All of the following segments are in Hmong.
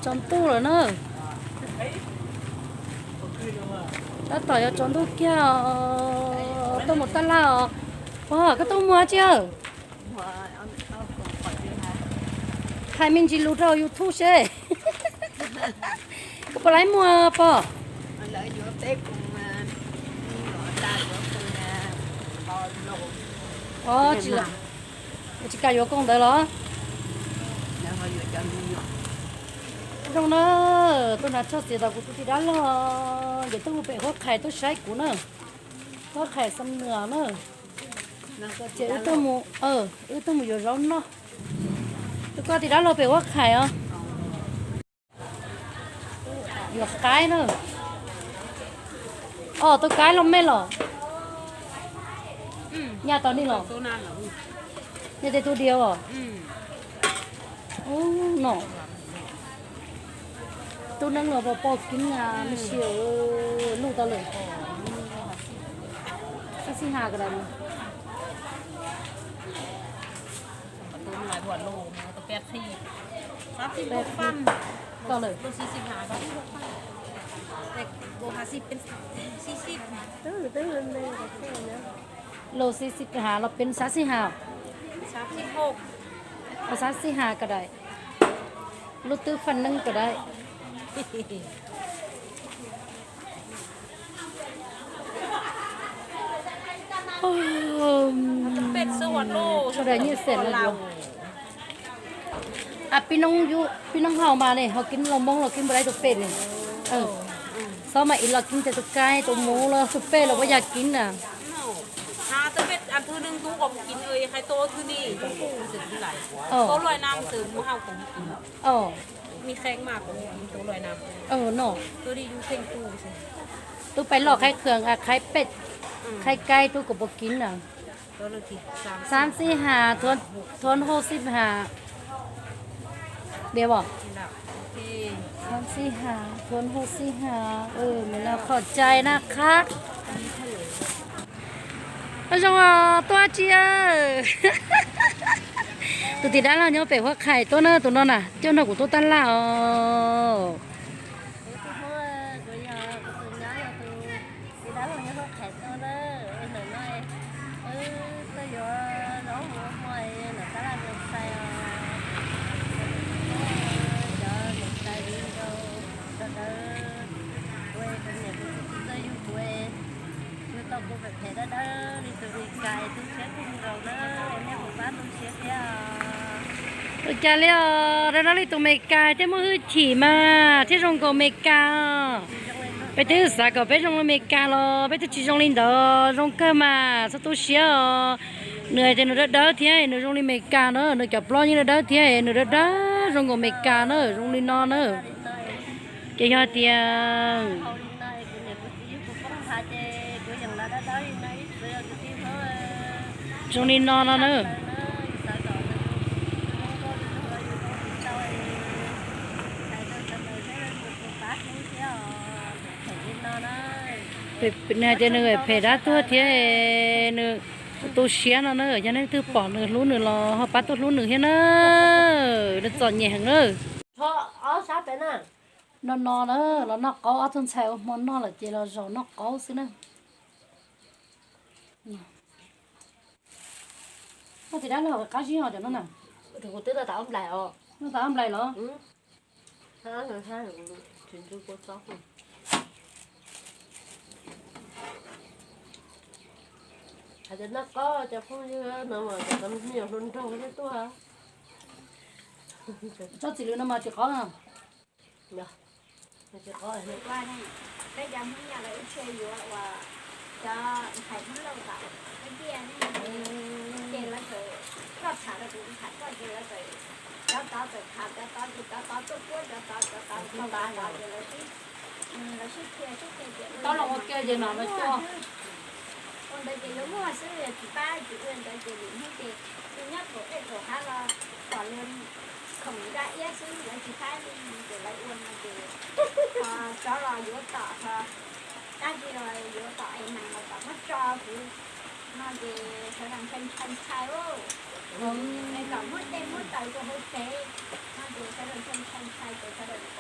Tsaus ntuj lawm na. Tab tom yuav tsaus ntuj kiag os, tuaj mus tab laj os. Pog, koj tuaj mus dab tsi? Hais me ntsis lus rau YouTube seb. Koj puas laib muag pog? Tsis kam yuav koom ntawd los? Zoo na, tuaj hnav tshoj txiv tom kuv tus tij dab laug, ces tuaj mus pem Huab Qhais tuaj saib kuv na. Huab Qhais Xam Nuas na. Ces wb tuaj mus, wb tuaj mus yuav zaub noj. Tus koj tij dab laug pem Huab Qhais os. Yuav qaib na. Os, tus qaib los mej los? Nyaj tau nej los? Nyaj tej tub diav os? No. Tub neeb los pos pos kib na, me si luj tau lawm. Sab xib has ko da. Los xib xib has los peb sab xib has. Sab xib has ko da. Lub twb faj neeb ko da. Sawv daws nyiaj xeem no yuav. Pib noob haus mas ne, ho kib los Hmoob los kib npaum li tus pem ne. Xob mas ib los kib tes tus kaib tus muv los tus pem los puas yog kib na. No. Tub pais loj qhaib qhwv, qhaib pem, qhaib kaib tub kuv puas kib na. Xab xib has, thuav hauj xib has. Diam os. Xab xib has, thuav hauj xib has. Nws los qhov cai na qab. Zoo os, tuaj tsi. Tus tij dab laug nyob pem Huab Qhais tuaj na, tus no na coj nrog kuv tuaj tab laj os. Ua cas li os, dawb dawb li tus Meskas thiab muaj hwj chim mas thiaj zoo nkaus Meskas. Peb twb xav kom peb zoo li Meskas los peb twb tsis zoo li ntawd, zoo kawg mas txhob tu siab os. Nws hais tias nws dawb dawb thiab nws zoo li Meskas na, nws cov plaub yeej dawb dawb thiab nws dawb dawb zoo nkaus Meskas na, zoo li no na. Ces yog tias zoo li no no na. Nws hais tias nws phem dab tuag thiab nws tu siab no na, yog leej twg pom nws hlub nws los ho pab tuaj hlub nws thiab na. Nws txom nyem heev na. No no na, los noj qaub, ob tug ntxhais ua hmo noj lawm ces los zaum noj qaub xwb na. Noj tsis dab los qab zib os cov no na. Noj tas ob nplais los? Hais tias noj qaub cov phooj ywg no mas cov me nyuam hluas nraug thiaj tuaj. Tsob txiv lws no mas tsis qaub na. Peb cov Hmoob Nyab lawv ib txhia yuav uas cov ntxhais Hmoob Lauj tom peb tiaj ne, ces lawv txawm koj tham rau kuv, kuv tham koj, ces lawv txawm cov tod txawm tham cov tod, ces cov tod tuaj puab cov tod, cov tod tuaj puab cov tod, ces lawv sib, lawv sib qhia sib qhia ces ua ntawd ces yuav muaj xwb, tsis pab tsis ua ntawd ces lwm hnub ces nyob kaum dej kaum hav los pom luag khoom zaj iab xwb lawv tsis pab li, ces lawv ua no ces ho tsov los yuav tom, ho dab tsi los yuav tom es nees los tom muab tso kuv no ces sawv daws ntshai ntshai ntshai, kom muab dej muab taws rau hauv tsev no ces sawv daws ntshai ntshai ntshai ces sawv daws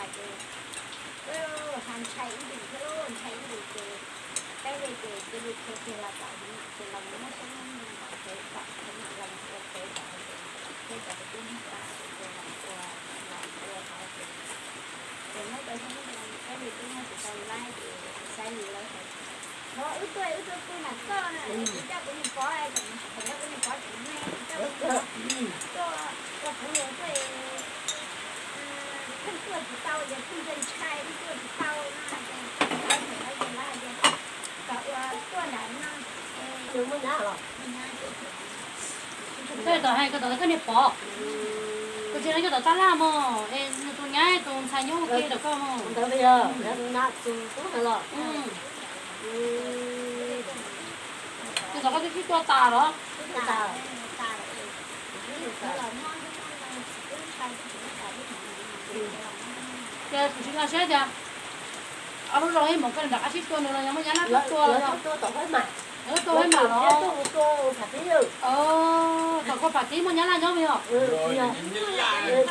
Ces wb ho ntshai ib ntus thiab, ntshai ib ntus ces peb li ces cia li khiav kiag los tom, ces los mus muab xyoob muab ntoo tom tsev, tom tsev mam los ua tsev tom hauv ces, thiab cov kwv tij neej tsa ces los ua, los ua hauv ces, ces muab tau xyoob ntoo peb li twb muab tsis tau laib ces xav li lawv hais, thov wb tuaj wb tuaj pw nram toj na, tsis coj kuv niag pov, tsis coj kuv niag pov tseem me, tsis coj kuv niag pov tuaj ua kuv niag tuaj, pheej tuaj tsis tau ces pheej ntshai ntshai pheej tuaj tsis tau no ces lawv hais lawv ces lawv hais tias kom ua tuaj nram no. Koj tom hais koj tom koj niag pov, koj tsis hais koj tom tab laj mog, es nws tus nyab tus ntxhais nyob ua ke tom koj mog. Ntawd yog na tus tub hais los. Ces tom koj twb sib tua tas los? Ces kuv tsis nkag siab tias ob lub zoo ib hmos koj nram qab sib tua nws los yog muaj nyab laj tuaj tua los yog? Tua hauv mas los? Tom koj pam tib muaj nyab laj nyob yog? Rov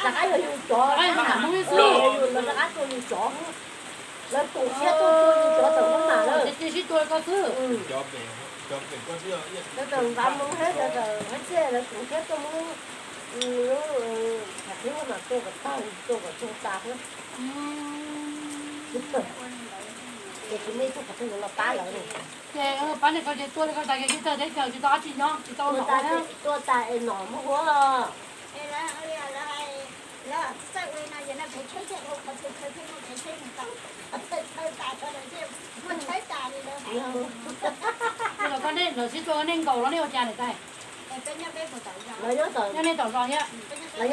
qab yog yus cov, rov qab yog Hmoob xwb. Rov qab tua yus cov, lawv koom siab tuaj tua yus cov tom hauv mas lawm. Ces cia sib tua koj xwb. Lawv tawm nqa Hmoob thiab cov tawm hais tias lawv koom siab tuaj Hmoob lub pam tib mas tua kom tag, tua kom tuag tas xwb. Ces tus me tub qhov twg los pab lawv ne. Ces pab ne ko ces tua li ko tas ces sib tawg teb chaws tsis tau dab tsi nyob tsis tau nom thiab. Tua tas es nom muaj huab. Ces los koj nej lawv sib tua nej nkaus los nej ua cas lawm tais? Nyob nej tom zos thiab. Lawv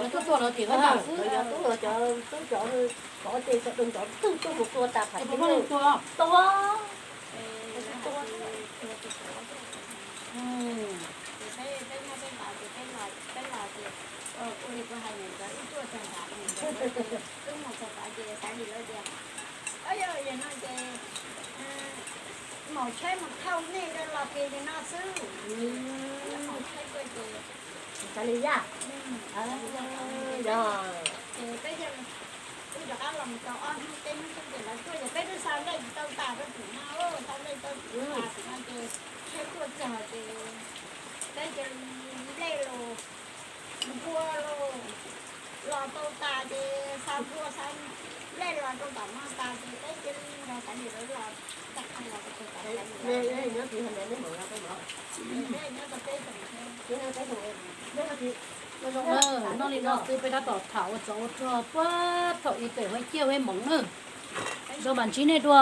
tuaj tua lawv tim huab mam xwb. Cov twg cov twg cov twg mus tua tas pam tib tua. Maum tsheb mus thauj nej los pem li no xwb. Maum tsheb tuaj ces, xav li yaj, yog, ces peb yeej, wb rov qab los mus tau ob hnub peb hnub xwb ces lawv tuaj ces peb twb xa nplej tsis tau tas rau tim no, xa nplej tau tas tim no ces tsheb tuaj txog ces peb cia li nplej los, npua los, los tau tas ces xa npua xa nplej los rau tom no tas ces peb cia li nrog cov niam lawv los, nyob tim, nyob tim, nyob tim, noj li no xwb peb tab tom tham ua tsov ua rog puag thaum ib pem huab ciaj huab moov na. Zoo mam ntsib nej dua.